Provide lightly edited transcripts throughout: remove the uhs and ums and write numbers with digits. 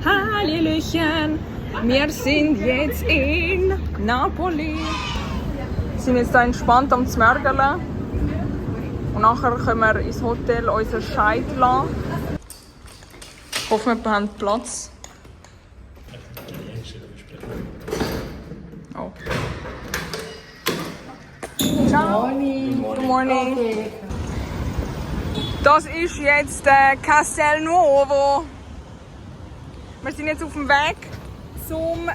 Hallöchen! Wir sind jetzt in Napoli. Wir sind jetzt hier entspannt am Zmörgeln. Und nachher können wir ins Hotel unseren Scheit lassen. Ich hoffe, wir haben Platz. Oh. Ciao. Good morning. Okay. Das ist jetzt Castel Nuovo. Wir sind jetzt auf dem Weg zum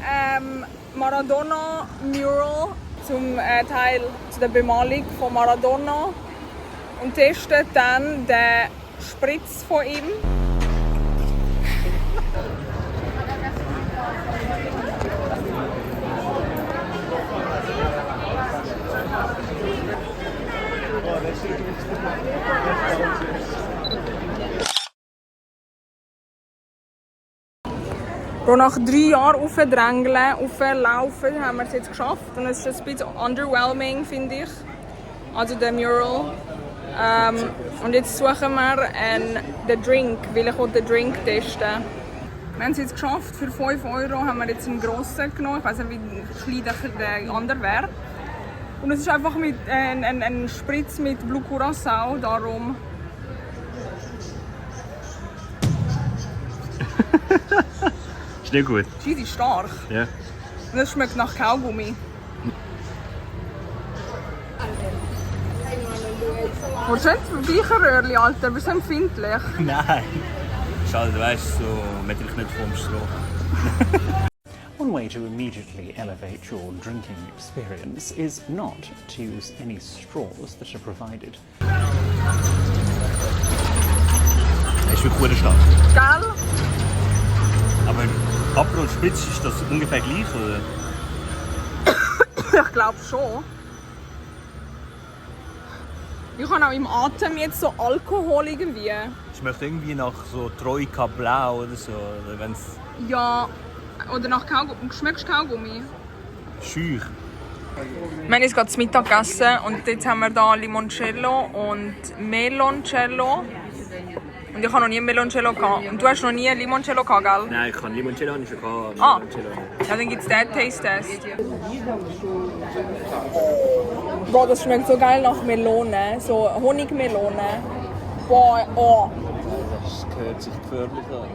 Maradona Mural, zum Teil zu der Bemalung von Maradona und testen dann den Spritz von ihm. Bro, nach 3 Jahren aufdrängeln, auflaufen, haben wir es jetzt geschafft. Und es ist ein bisschen underwhelming, finde ich. Also der Mural. Und jetzt suchen wir den Drink, weil ich den Drink testen. Wir haben es jetzt geschafft. Für 5 € haben wir jetzt einen grossen genommen. Ich weiß nicht, wie klein der andere wäre. Und es ist einfach ein Spritz mit Blue Curacao, darum. Ist nicht gut. Cheese ist stark. Ja. Und es schmeckt nach Kaugummi. Willst du nicht gleiche Röhrchen, Alter? Wir sind empfindlich. Nein. Schade, du weißt, so man trinkt nicht vom Stroh. One way to immediately elevate your drinking experience is not to use any straws that are provided. Es ist wirklich stark. Gell? Aber Aperol Spritz, ist das ungefähr gleich, oder? Ich glaube schon. Ich habe auch im Atem jetzt so Alkohol irgendwie. Schmeckt irgendwie nach so Troika Blau oder so. Oder wenn's Ja, oder nach Kaugummi. Schmeckst du Kaugummi? schüch. Wir haben jetzt gerade zu Mittag gegessen und jetzt haben wir hier Limoncello und Meloncello. Und ich habe noch nie Meloncello gehabt. Und du hast noch nie Limoncello gehabt, gell? Nein, ich kann Limoncello nicht schon gehabt. Ah, Limoncello nicht. ja, dann gibt es den Taste-Test. Boah, das schmeckt so geil nach Melone, so Honigmelone. Boah, oh. Das gehört sich gefährlich an.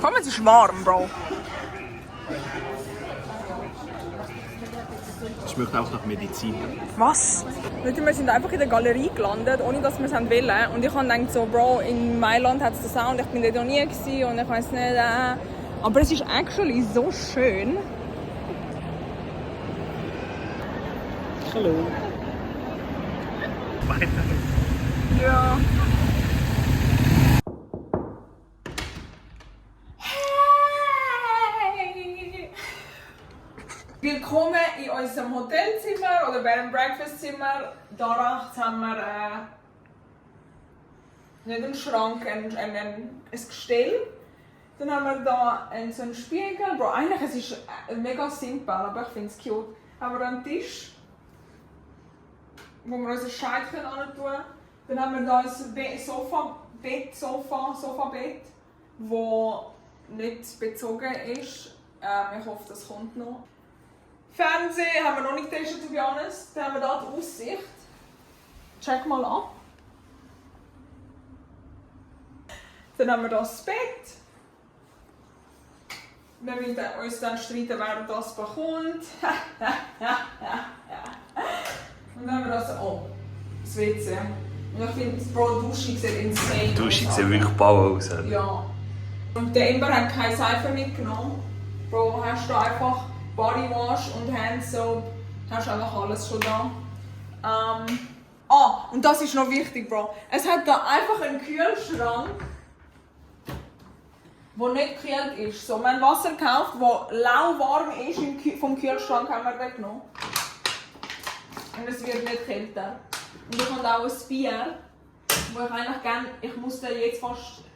Komm, es ist warm, Bro. Es schmeckt auch nach Medizin. Was? Wir sind einfach in der Galerie gelandet, ohne dass wir es wollten. Und ich habe gedacht, so, Bro, in Mailand hat es das auch und ich bin dort noch nie gewesen und ich weiß nicht. Aber es ist actually so schön. Hallo. Ja. Hey! Willkommen in unserem Hotelzimmer oder Bed and Breakfast Zimmer. Da rechts haben wir nicht einen Schrank, ein Gestell. Dann haben wir da so einen Spiegel. Bro, eigentlich es ist mega simpel, aber ich finde es cute. Haben wir einen Tisch, wo wir unseren Scheit hin tun. Dann haben wir da ein Sofabett, das nicht bezogen ist. Ich hoffe, das kommt noch. Fernsehen haben wir noch nicht getestet, to be honest. Dann haben wir hier die Aussicht. Check mal ab. Dann haben wir das Bett. Wir wollen uns dann streiten, wer das bekommt. Und dann haben wir das WC. Und ich finde, Bro, die Dusche sieht insane aus. Die Dusche sieht wirklich bau aus. Ja. Und der Ember hat keine Seife mitgenommen. Bro, hast du einfach Bodywash und Handsoap. Hast du einfach alles schon da. Und das ist noch wichtig, Bro. Es hat da einfach einen Kühlschrank, der nicht gekühlt ist. So, wir haben Wasser gekauft, das lauwarm ist. Vom Kühlschrank haben wir den genommen. Und es wird nicht kälter. Und ich habe auch ein Bier, das ich eigentlich gerne, ich muss den jetzt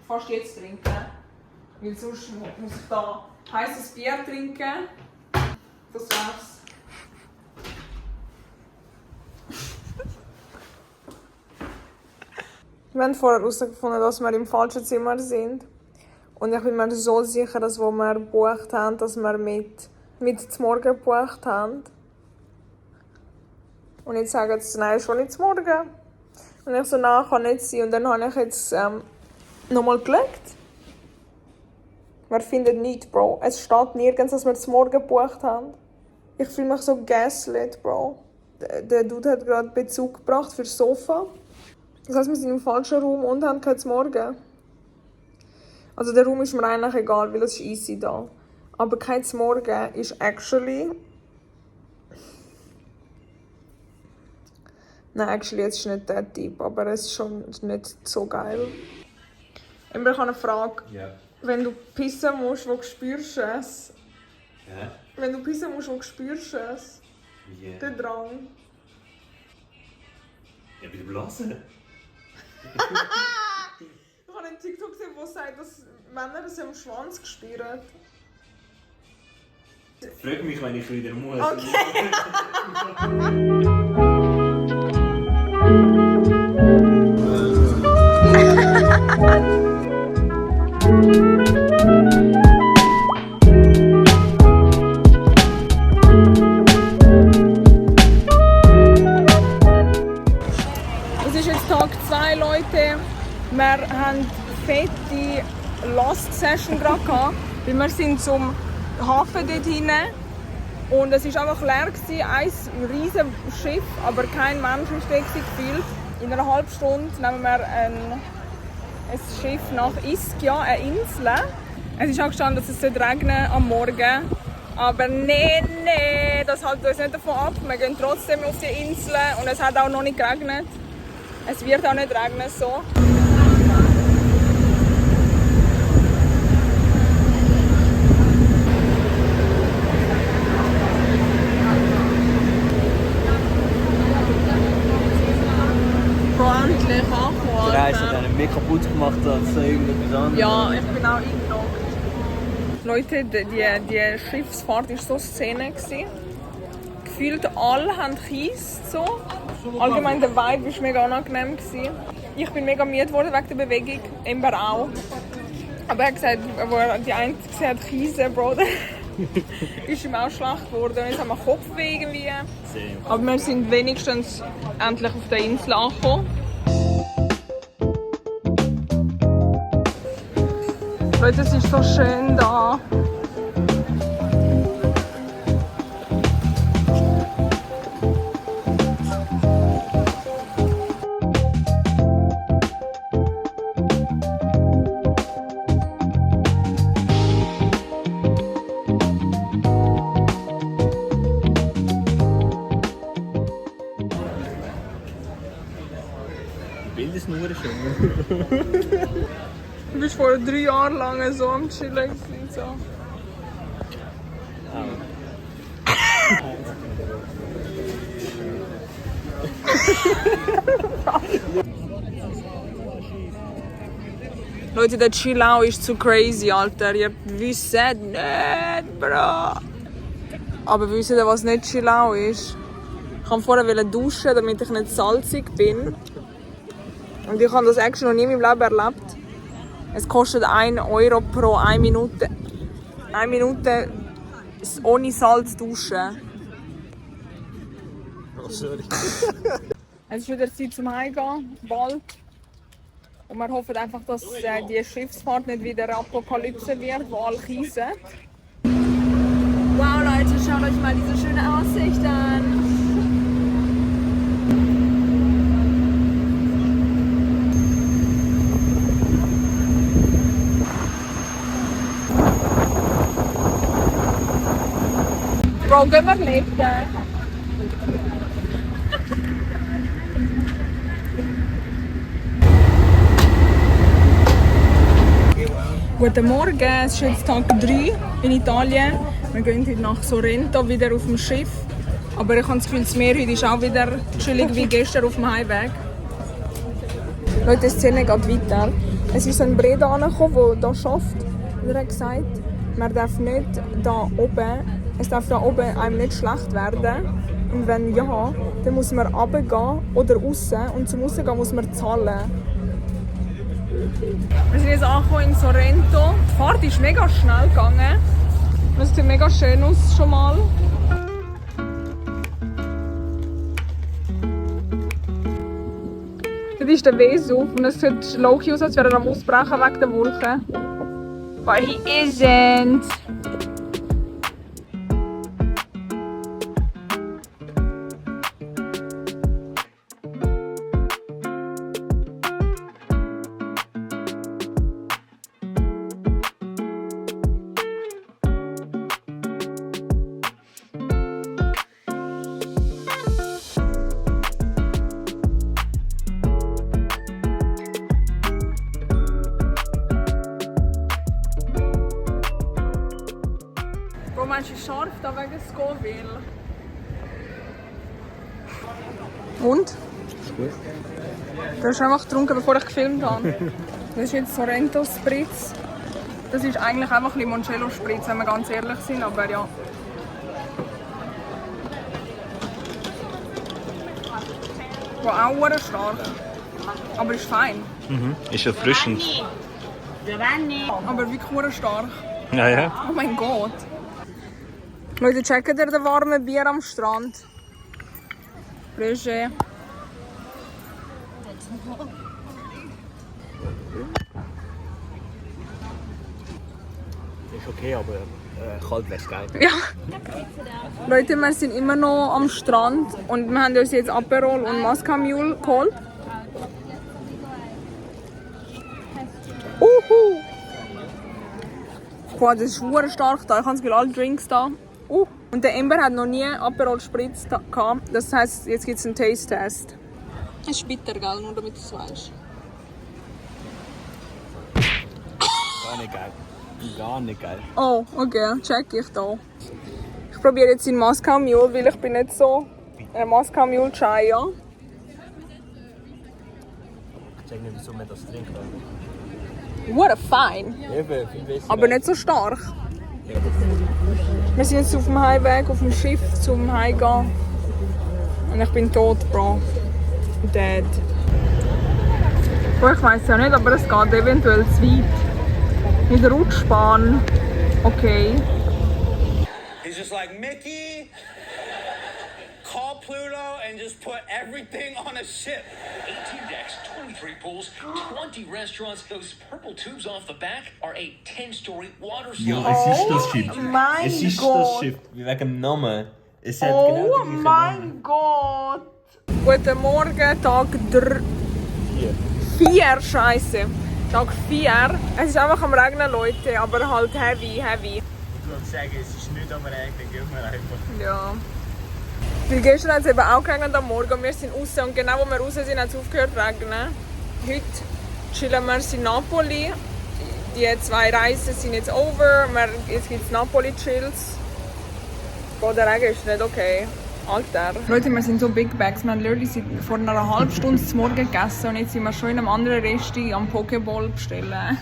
fast jetzt trinken. Weil sonst muss ich da heißes Bier trinken. Das wär's. Wir haben vorher herausgefunden, dass wir im falschen Zimmer sind. Und ich bin mir so sicher, dass wo wir gebucht haben, dass wir mit zum Morgen gebucht haben. Und jetzt sagen sie, nein, schon nicht zum Morgen. Und ich so, nein, kann nicht sein. Und dann habe ich jetzt nochmal geschaut. Wir finden nichts, Bro. Es steht nirgends, dass wir zum Morgen gebucht haben. Ich fühle mich so gaslit, Bro. Der Dude hat gerade Bezug gebracht für das Sofa. Das heisst, wir sind im falschen Raum und haben kein zum Morgen. Also der Raum ist mir eigentlich egal, weil es ist easy da. Aber kein zum Morgen ist actually... Nein, actually, es ist nicht der Typ, aber es ist schon nicht so geil. Ich habe eine Frage. Ja. Wenn du pissen musst, wo spürst du es? Ja? Wenn du pissen musst, wo spürst du es? Ja. Den Drang. Ja, bei der Blase. Ich habe einen TikTok gesehen, wo sagt, dass Männer es am Schwanz spüren. Frag mich, wenn ich wieder muss. Okay. Es ist jetzt Tag 2, Leute. Wir haben fette Lost Session gerade gehabt, weil wir sind zum Hafen dort hinein und es war einfach leer gewesen, ein riesiges Schiff, aber kein Mensch war dort gefühlt. In einer halben Stunde nehmen wir ein Schiff nach Ischia, eine Insel. Es ist auch gestanden, dass es regnen am Morgen. Aber nee, das hält uns nicht davon ab. Wir gehen trotzdem auf die Insel und es hat auch noch nicht geregnet. Es wird auch nicht regnen so. Endlich angekommen. Der Reis hat einen mehr kaputt gemacht als irgendetwas anderes. Ja, ich bin auch eingeloggt. Leute, die Schiffsfahrt war so Szene. Gefühlt alle haben Kies. So. Allgemein der Vibe war mega unangenehm. Ich bin mega müde geworden wegen der Bewegung. Ember auch. Aber er hat gesagt, wo er die eine gesehen hat, Kiese, Bro, ist ihm auch schlecht geworden. Jetzt haben wir Kopfweh irgendwie. Aber wir sind wenigstens endlich auf der Insel angekommen. Leute, es ist so schön da. Bild ist nur schön. Du bist vor 3 Jahren lang so am Chillen. So. Leute, der Chillau ist zu crazy, Alter. Ihr wisst nicht, Bro. Aber wisst ihr, was nicht Chillau ist? Ich wollte vorher duschen, damit ich nicht salzig bin. Und ich habe das actually noch nie in meinem Leben erlebt. Es kostet 1 Euro pro 1 Minute. 1 Minute ohne Salz duschen. Oh, sorry. Es ist wieder Zeit zum Heimgehen, bald. Und wir hoffen einfach, dass die Schiffsfahrt nicht wieder eine Apokalypse wird, wo alle kiesen. Wow Leute, schaut euch mal diese schöne Aussicht an. Bro, gehen wir liften? Guten Morgen, es ist jetzt Tag 3 in Italien. Wir gehen heute nach Sorrento wieder auf dem Schiff. Aber ich habe das Gefühl, das Meer heute ist auch wieder chillig wie gestern auf dem Heimweg. Leute, die Szene geht weiter. Es ist ein Breda angekommen, der hier arbeitet. Und er hat gesagt, man darf nicht da oben, es darf da oben einem nicht schlecht werden. Und wenn ja, dann muss man runtergehen oder raus. Und zum Rausgehen muss man zahlen. Wir sind jetzt angekommen in Sorrento. Die Fahrt ist mega schnell gegangen. Es sieht mega schön aus schon mal. Das ist der Vesuv und es sieht low-key aus, als wäre er am Ausbrechen wegen der Wolken. But he isn't. Bro, meinst du scharf da wegen Scoville? Und? Ist gut. Du hast einfach getrunken, bevor ich gefilmt habe. Das ist jetzt Sorrento Spritz. Das ist eigentlich einfach Limoncello Spritz, wenn wir ganz ehrlich sind, aber ja. Wow, auch stark. Aber ist fein. Ist erfrischend. Aber wirklich stark. Ja, ja. Oh mein Gott. Leute, checken ihr den warmen Bier am Strand? Brüche. Ist okay, aber kalt wäre geil. Ja. Leute, wir sind immer noch am Strand und wir haben uns jetzt Aperol und Mascamule geholt. Boah, das ist verdammt stark da. Ich habe das Gefühl, alle Drinks da. Und der Ember hat noch nie Aperol Spritz gehabt. Das heisst, jetzt gibt es einen Taste-Test. Es ist bitter, gell? Nur damit du es weißt. Gar nicht geil. Gar nicht geil. Oh, okay, check ich da. Ich probiere jetzt den Mascamule, weil ich bin nicht so ein Mascamule-Chai, ja. Ich zeige nicht, wieso man das trinkt. What fein. Eben, viel besser. Aber nicht so stark. Wir sind jetzt auf dem Heimweg, auf dem Schiff zum Heimgehen. Und ich bin tot, Bro. Dead. Bro, ich weiß ja nicht, aber es geht eventuell zu weit. Mit der Rutschbahn. Okay. He's just like, Mickey, call Pluto and just put everything on a ship. 18 decks, 23 pools, 20 restaurants. Those purple tubes off the back are a 10-story water slide. Ja, es ist das Schiff. Mein Es ist Gott. das Schiff. Wegen dem Namen. Es hat Oh genau den gleichen mein Namen. Gott! Guten Morgen, Tag 4. Scheiße. Tag 4. Es ist einfach am Regnen, Leute, aber halt heavy. Ich würde sagen, es ist nicht am Regnen, gehen wir einfach. Ja. Weil gestern hat es eben auch geregnet am Morgen und wir sind raus. Und genau wo wir raus sind, hat es aufgehört zu regnen. Heute chillen wir in Napoli. Die 2 Reisen sind jetzt over. Jetzt gibt es Napoli-Chills. Boah, der Regen ist nicht okay. Alter. Leute, wir sind so Big Bags. Wir haben literally vor einer halben Stunde zum Morgen gegessen und jetzt sind wir schon in einem anderen Resti am Pokéball bestellen.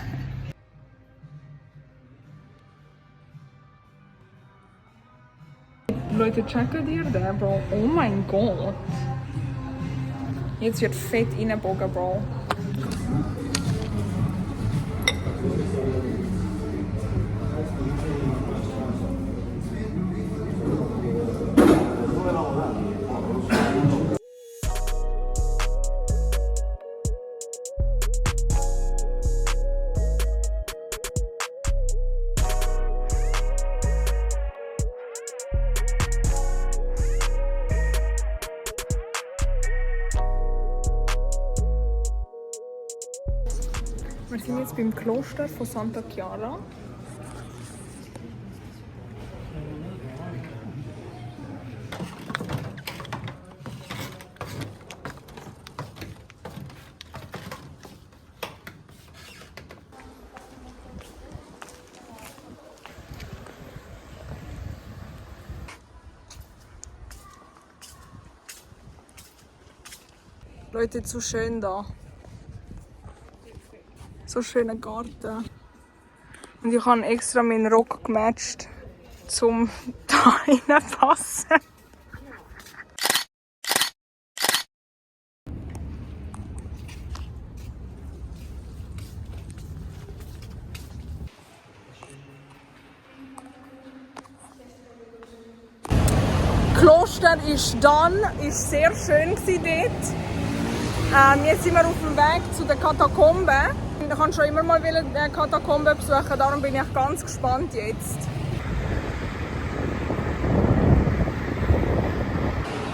Leute, checken dir den, Bro. Oh mein Gott. Jetzt wird fett reingebogen, Bro. Wir sind jetzt beim Kloster von Santa Chiara. Leute, zu schön da. So schöner Garten. Und ich habe extra meinen Rock gematcht, um da reinpassen. Kloster ist done, ist sehr schön dort. Jetzt sind wir auf dem Weg zu den Katakomben. Ich kann schon immer mal die Katakomben besuchen, darum bin ich ganz gespannt jetzt.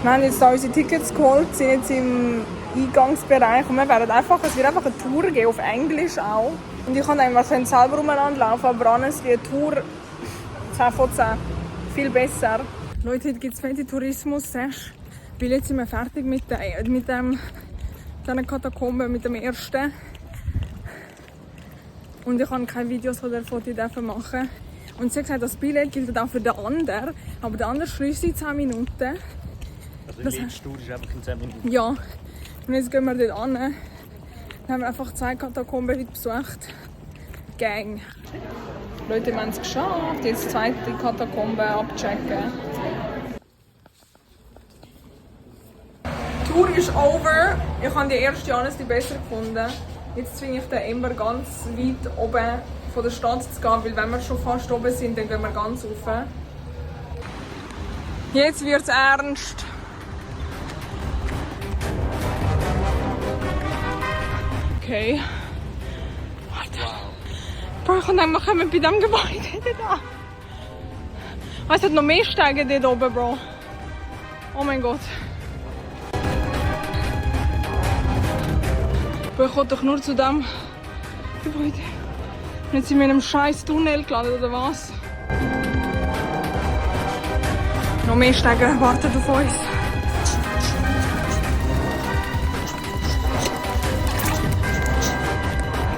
Wir haben jetzt hier unsere Tickets geholt, sind jetzt im Eingangsbereich und es wird einfach eine Tour geben, auf Englisch auch. Und ich kann einfach selber umeinander laufen, aber honestly, eine Tour 10 von 10, viel besser. Leute, heute gibt es fette Tourismus. Weil jetzt sind wir fertig mit diesen Katakomben, mit dem ersten. Und ich kann keine Videos von der Foto machen. Und sie hat gesagt, das Billett gilt auch für den anderen. Aber der andere schließt in 10 Minuten. Also die letzte Tour ist einfach in 10 Minuten. Ja. Und jetzt gehen wir dort hin. Dann haben wir einfach 2 Katakomben heute besucht. Gang. Leute, wir haben es geschafft. Jetzt die zweite Katakombe abchecken. Die Tour ist over. Ich habe die erste honestly besser gefunden. Jetzt zwinge ich den Ember ganz weit oben von der Stadt zu gehen, weil wenn wir schon fast oben sind, dann gehen wir ganz rauf. Jetzt wird es ernst. Okay. Warte. Bro, ich denke, wir kommen bei diesem Gebäude da. Es hat noch mehr Steige dort oben, Bro. Oh mein Gott. Bro, ich wollte doch nur zu diesem Gebäude. Und jetzt sind wir in einem scheiß Tunnel gelandet, oder was? Noch mehr Steige warten auf uns.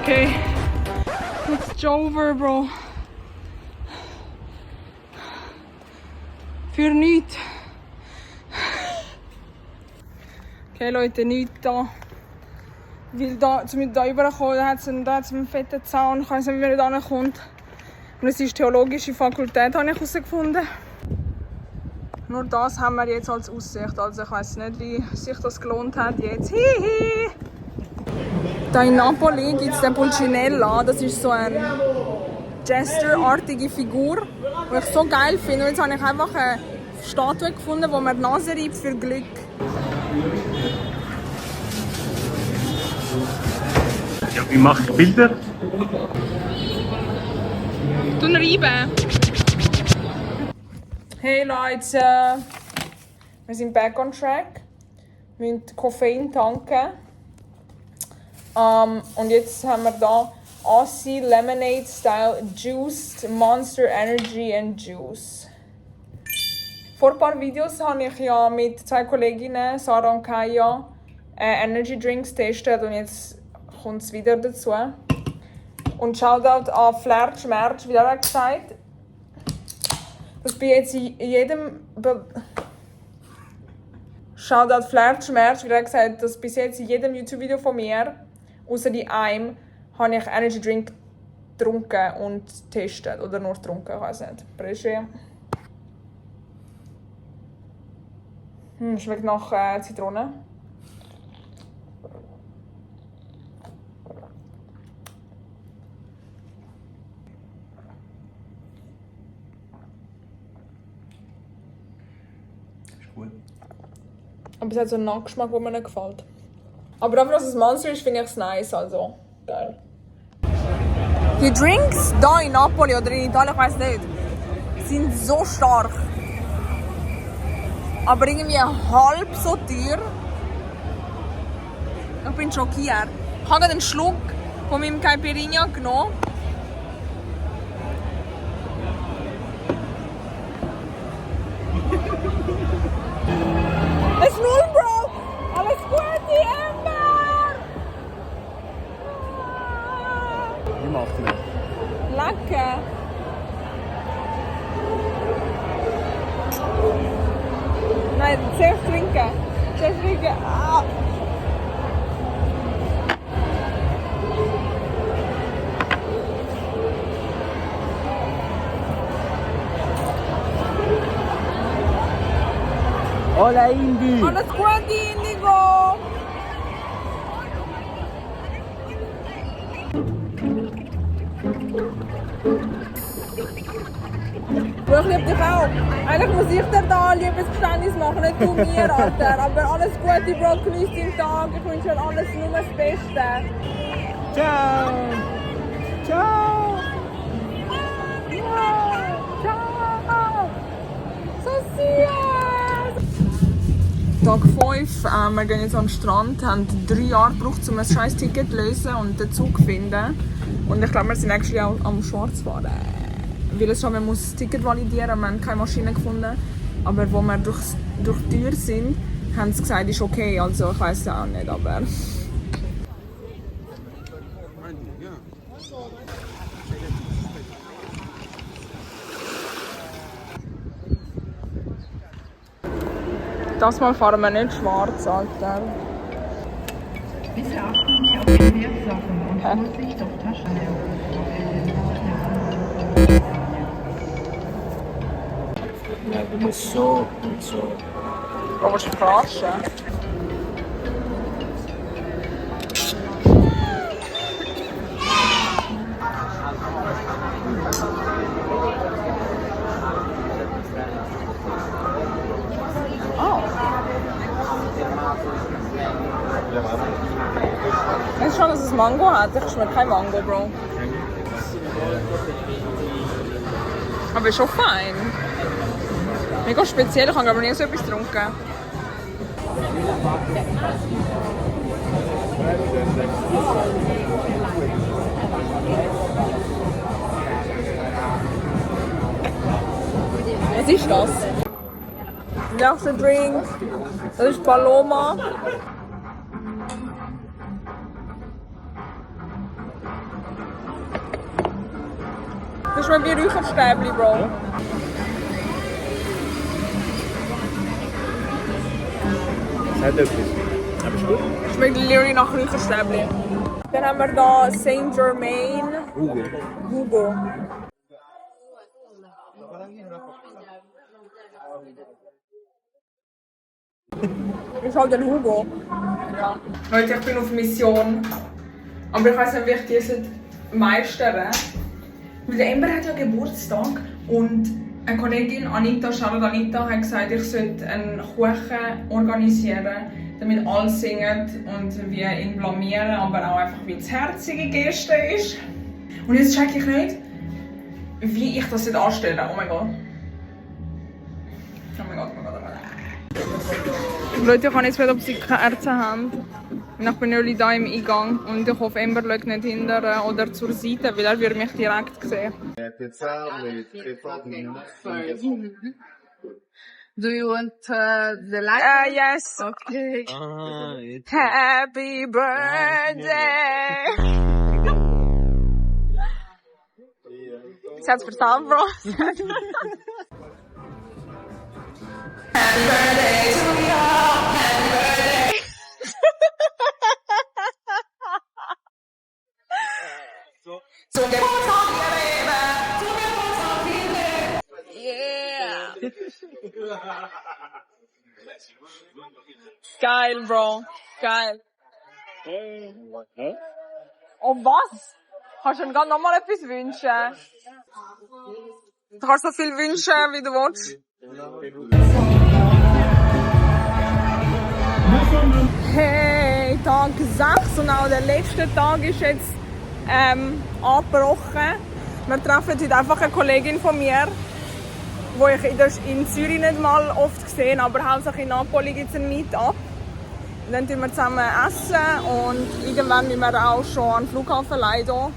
Okay. It's over, Bro. Für nichts. Okay, Leute, nichts da. Weil da, um da rüberzukommen, da hat es einen fetten Zaun. Ich weiß nicht, wie man da kommt. Und es ist theologische Fakultät, habe ich herausgefunden. Nur das haben wir jetzt als Aussicht. Also ich weiß nicht, wie sich das gelohnt hat jetzt. Hihi! Da in Napoli gibt es den Pulcinella. Das ist so eine Jester-artige Figur, die ich so geil finde. Und jetzt habe ich einfach eine Statue gefunden, wo man die Nase reibt für Glück. Ja, wie mache ich Bilder? Tun reiben. Hey Leute, wir sind back on track. Wir müssen Koffein tanken. Und jetzt haben wir hier Aussie Lemonade Style Juiced Monster Energy and Juice. Vor ein paar Videos habe ich ja mit 2 Kolleginnen, Sarah und Kaya, Energy Drinks getestet und jetzt kommt es wieder dazu. Und Shoutout an Flair Schmerz, wie er gesagt, dass bei jetzt in jedem Shoutout Flair Schmerz, wie er gesagt, dass bis jetzt in jedem YouTube-Video von mir, außer die einem, habe ich Energy Drink getrunken und getestet. Oder nur getrunken, ich weiß nicht. Presche. Schmeckt nach Zitrone. Ist gut. Aber es hat so einen Nachgeschmack, der mir nicht gefällt. Aber dafür, dass es Monster ist, finde ich es nice. Also, geil. Die Drinks hier in Napoli oder in Italien, ich weiß nicht, sind so stark. Aber irgendwie halb so teuer. Ich bin schockiert. Ich habe einen Schluck von meinem Caipirinha genommen. Es ist null, Bro! Alles gut, die Ember! Wie macht man? Lecker! Nein, zuerst trinken. Zuerst trinken. Ah. Hola Indy! Alles Gute, Indigo! Bro, ich liebe dich auch. Eigentlich muss ich dir da ein Liebesgeständnis machen, nicht du mir, Alter. Aber alles Gute, Bro, genieß deinen Tag. Ich wünsche dir alles nur das Beste. Ciao! Ciao! Ciao! So süß! Tag 5, wir gehen jetzt am Strand, haben 3 Jahre gebraucht, um ein scheiß Ticket zu lösen und den Zug zu finden. Und ich glaube, wir sind actually auch am Schwarzfahren. Weil es schon, man muss das Ticket validieren, wir haben keine Maschine gefunden. Aber wo wir durch die Tür sind, haben sie gesagt, ist okay, also ich weiß es auch nicht, aber... Das Mal fahren wir nicht schwarz, Alter. Bitte achten Sie auf Ihre Wertsachen und Vorsicht auf Taschenlampen. Du bist so. Bro, willst du verarschen? Ich weiß schon, dass es Mango hat. Ich schmecke kein Mango, Bro. Aber ist schon fein. Mega speziell, ich habe aber nie so etwas getrunken. Was ist das? Der nächste Drink. Das ist Paloma. Das schmeckt wie Räucherstäbli, Bro. Das hat etwas. Aber ist gut. Schmeckt literally nach Räucherstäbli. Dann haben wir hier Saint Germain. Hugo. Ist halt ein Hugo. Ja. Leute, ich bin auf Mission. Aber ich weiß nicht, wie ich die meistern. Weil der Ember hat ja Geburtstag und eine Kollegin, Anita, Charlotte Anita, hat gesagt, ich sollte einen Kuchen organisieren, damit alle singen und wir ihn blamieren, aber auch einfach wie es herzige Geste ist. Und jetzt check ich nicht, wie ich das anstelle. Oh mein Gott. Oh mein Gott, oh mein Gott, oh mein Gott. Leute, ich kann jetzt nicht, ob sie Kerzen haben. Ich bin hier im Eingang und ich hoffe, Ember schaut nicht hinter oder zur Seite, weil er würde mich direkt sehen. Do you want the light? Yes. Okay. Happy birthday! Ich hab's verstanden, Bro. Happy birthday to you! Happy birthday! Zum Geburtstag, Baby! Zum Geburtstag, Baby! Yeah! Geil, Bro. Geil. Oh, was? Kannst du dir gerade nochmal etwas wünschen? Du kannst so viel wünschen, wie du willst. Hey, Tag 6 und auch der letzte Tag ist jetzt abgebrochen. Wir treffen heute einfach eine Kollegin von mir, die ich in Zürich nicht mal oft gesehen habe, aber hauptsächlich in Napoli gibt es ein Meet-up. Dann essen wir zusammen essen und irgendwann müssen wir auch schon an den Flughafen leider.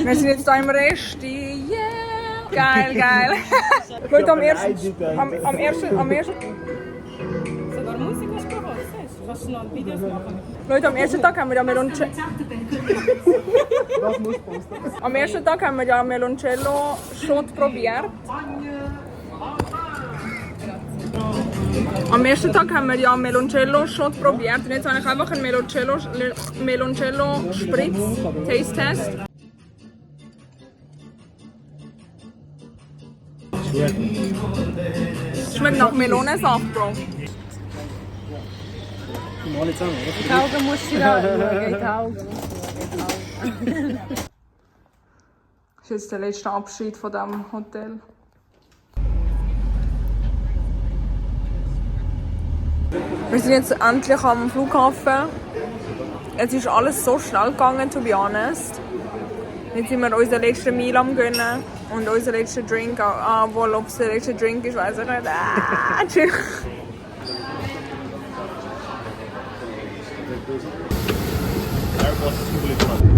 Wir sind jetzt hier im Resti. Yeah! Geil, geil. Leute, am ersten... Sogar Musik hast du gehört, kannst du noch Videos machen. Leute, am ersten Tag haben wir ja Meloncello. Am ersten Tag haben wir ja Meloncello-Shot probiert. Am ersten Tag haben wir ja Meloncello-Shot probiert und jetzt habe ich einfach einen Meloncello-Spritz-Taste-Test. Schmeckt nach Melonensaft, Bro. Die Augen musst du da schauen, die Augen. Das ist jetzt der letzte Abschied von diesem Hotel. Wir sind jetzt endlich am Flughafen. Es ist alles so schnell gegangen, to be honest. Jetzt sind wir unseren letzten Meal am gönnen und unseren letzten Drink. Wohl, ob es der letzte Drink ist, weiß ich nicht. Tschüss. Airbus is fully